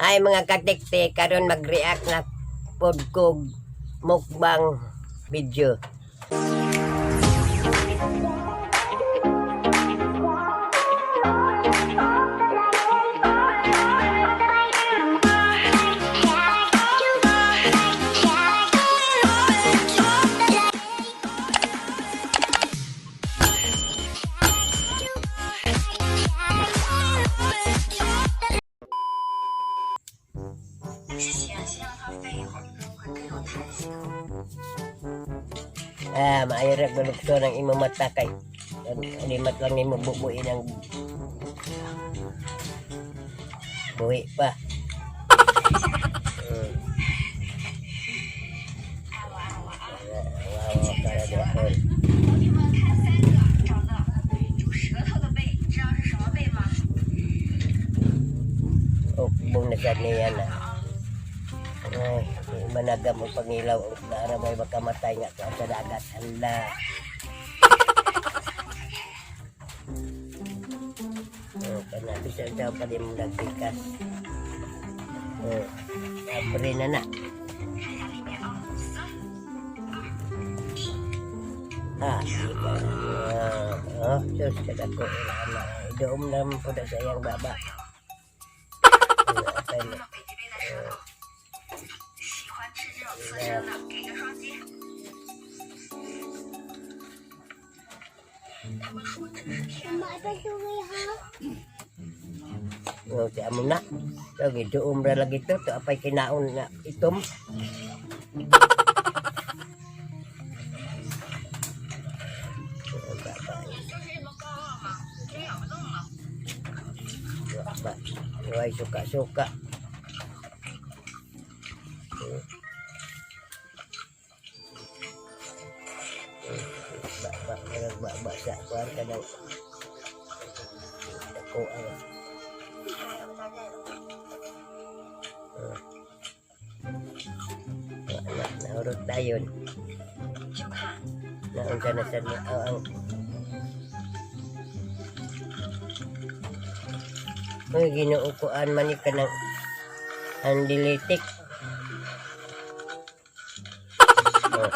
Ay, mga katiktik, karon mag-react na pod kog mukbang video. 之前先让它飞一会儿，会更有弹性。 Ah, maayo ra gulukso ng imong mata kay limat lang nimo bubuin ang buhi pa. 爱我爱我啊！ Wow, para doon. 同学们看三个长得有舌头的贝，你知道是什么贝吗？ Ukbong na sad niya na. Ay, managa mo pangilaw ang para may makamatay nga ka sa dagat. Hala. Oh, kana bisan daw pa di mo nagpikas. Oh, abre na na. 看一下里面啊，三、二、一。 Ah, di ka. Ah, oh, sus, kadako na. Idoom na po na sa iyang baba. 看到北极贝的舌头，喜欢吃这种刺身的，给个双击。他们说这是天然的。 Oh, di amo na. So, giduom ra lagi to. To apay kinaon nga itom. Oh, baba. 就是这么高傲吗？真咬不动了。 Ba, way suka-suka. Ba, ba, ba, ba, sa kuan ka ng dako ang wala, nahurot tayon. 就看 Naunsa na sa niya ang Uy, ginuukuan man ni ka ng andilitik. Oh.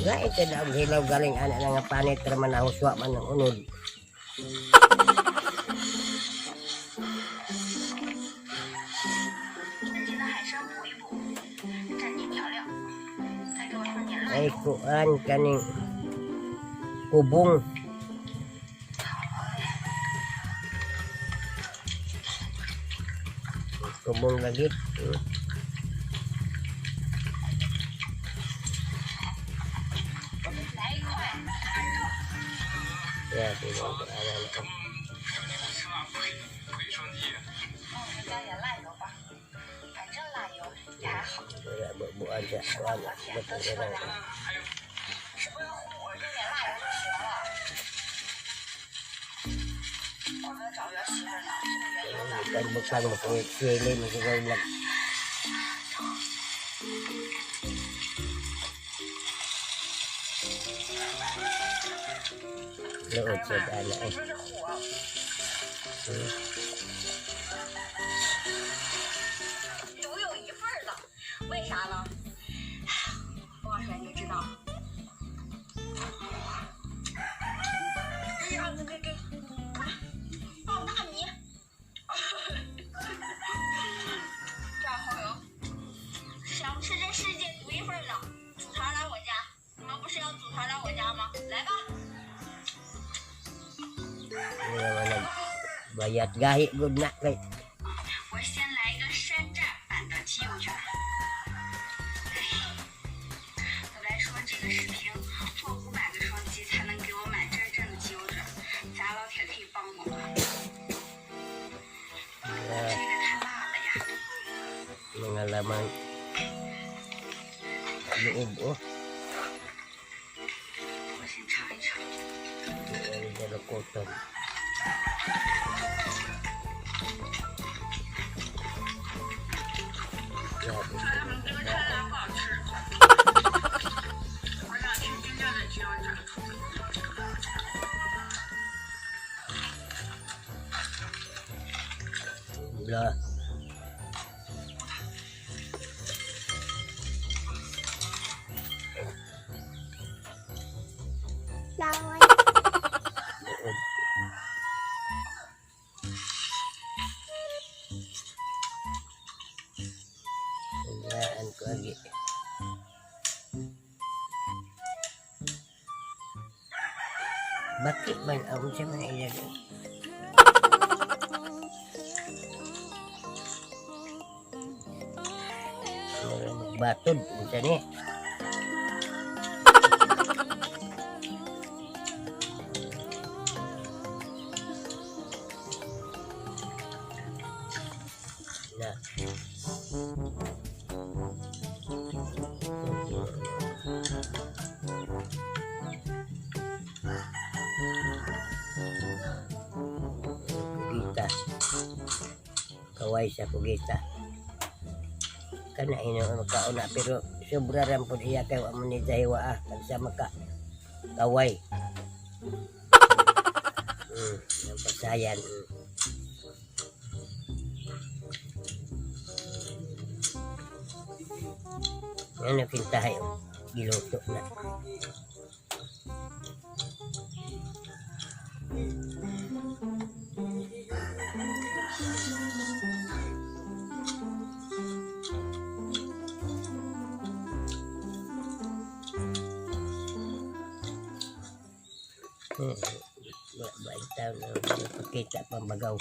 Wala. Ito na ang hilaw galing anak na nga panit raman nahuswa man ang unod. 自己的海参补一补，蘸点调料，再给我放点辣 Ay 油。 kuan kaning kubong. Kubong lagi. 来一块大肉， Yeah, tinong ana na. 那我就加点辣油吧，反正辣油也还好。 Wala bubuan sa 吃 kuan. 到昨天都吃不了，是不是我用点辣油就行了？我们找不着媳妇儿呢，这个原因呢？ Bukang bukang mo sili mo siguro lang. Lood sa ana 你 eh. 说这火，独有一份儿的，为啥呢？我说你就知道。哎呀，给给，爆大米，炸蚝油。想吃这世界独一份儿的，组团来我家。你们不是要组团来我家吗？来吧。 Wala man nag bayat gahi gud na kay 我先来一个山寨版的鸡油卷。哎，本来说这个视频破500个双击才能给我买真正的鸡油卷，咱老铁可以帮我吗？这个太辣了呀！ mga laman loob oh. 我先尝一尝。 Ang dalakoton. Grabe. 这个太辣不好吃。La. Laway. Buod. Tandaan ko agi. Bakit man ang sa mga ilan? Batod, unsa ni? Na. Kugita. Kaway sa kugita. Kana ino makauna pero sobra ram pud iya kay wa man ni dahiwa ah nagsama ka kaway. Ang pasayan. Ano kintahay oh. Giluto na. Wa ba itaw na pakita pambagaw.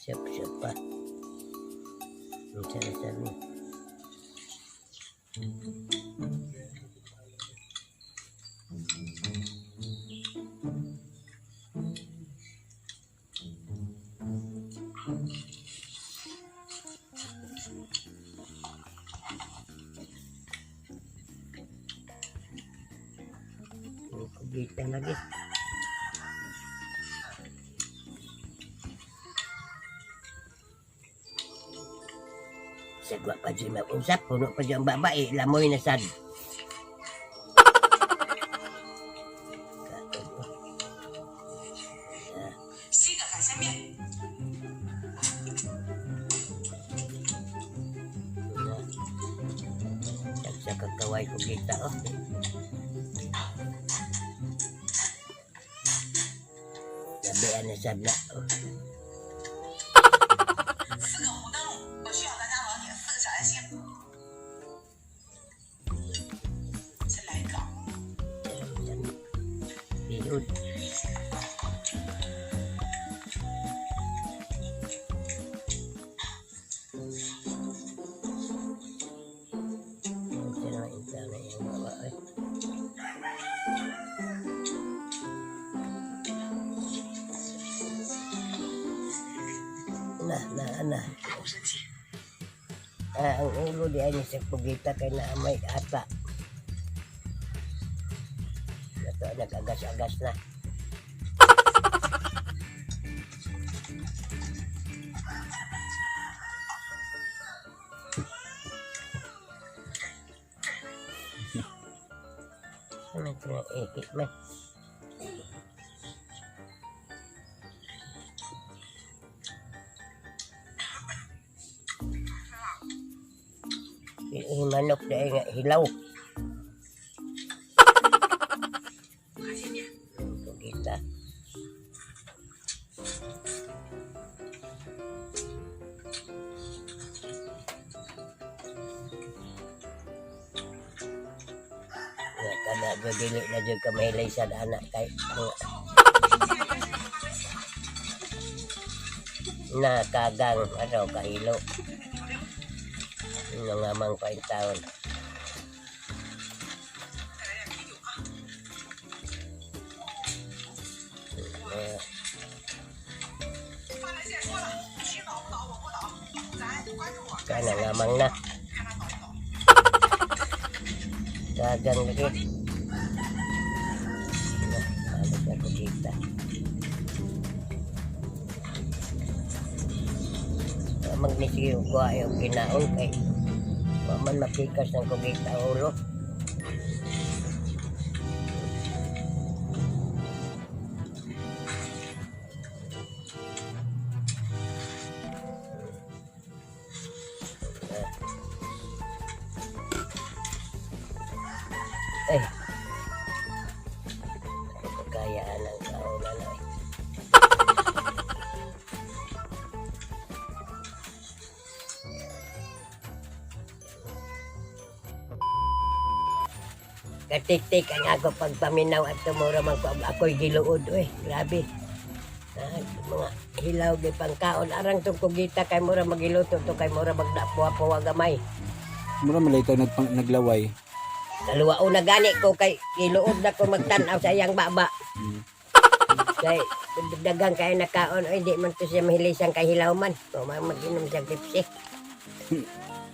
Siap siap pa. Ang sarap ni. Kubita lagi. Sagwa pa dyan mag-usap, puno pa dyan ang babae, lamoy na sad. Katog, oh. 西个海鲜面， Na. Tagsa kakaway ko kita, oh. Labian na sad na, oh. 四个红灯笼，我需要大家老铁四个小爱心。先来一个， Bihod. Ito na, ito na yung babae. Na, na, na. 我生气。 Ah, ang ulo di ay ni sa pugita kay na may ata. Ito, nag-agas-agas na. Ano ito na ikit man? Yung manok na nga hilaw. 海鲜面， Pugita. Nga kana jud dili na jud ka mahilay sa anak kay ang nakagang ano kahilo. Nga mang paintaon. 再来点啤酒啊！ Eh, 发来线说了，吃倒不倒我不倒，咱关注我， kana nga mang na. 看他倒不倒。 Kagang lagi. Na, ano ka kugita. Magnisige ko ayaw kinaon kay wa man mapikas ng kugita ang ulo. Eh. Kaya ang kaon na eh. Katiktik ang ako pagpaminaw at tumura man ko ako'y giluod oy, grabe. Ah, mga hilaw di pangkaon arang tong kugita kay mura magiluto to kay mura magdapuwa-puwa gamay. Mura malay ka naglaway. Kaluwao na gani ko kay giluod na ko magtan-aw sa iyang baba. Kay dagang kay nakaon oy, di man to siya mahilisan kay hilaw man. O mag-inom siya Pepsi.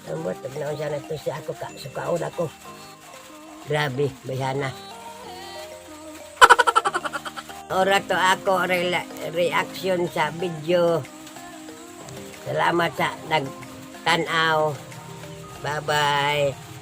Ambot ug naon siya na to siya ako ka sukaon ako. Grabe, bayhana. Ora to ako reaction sa video. Salamat sa nagtanaw. Bye-bye.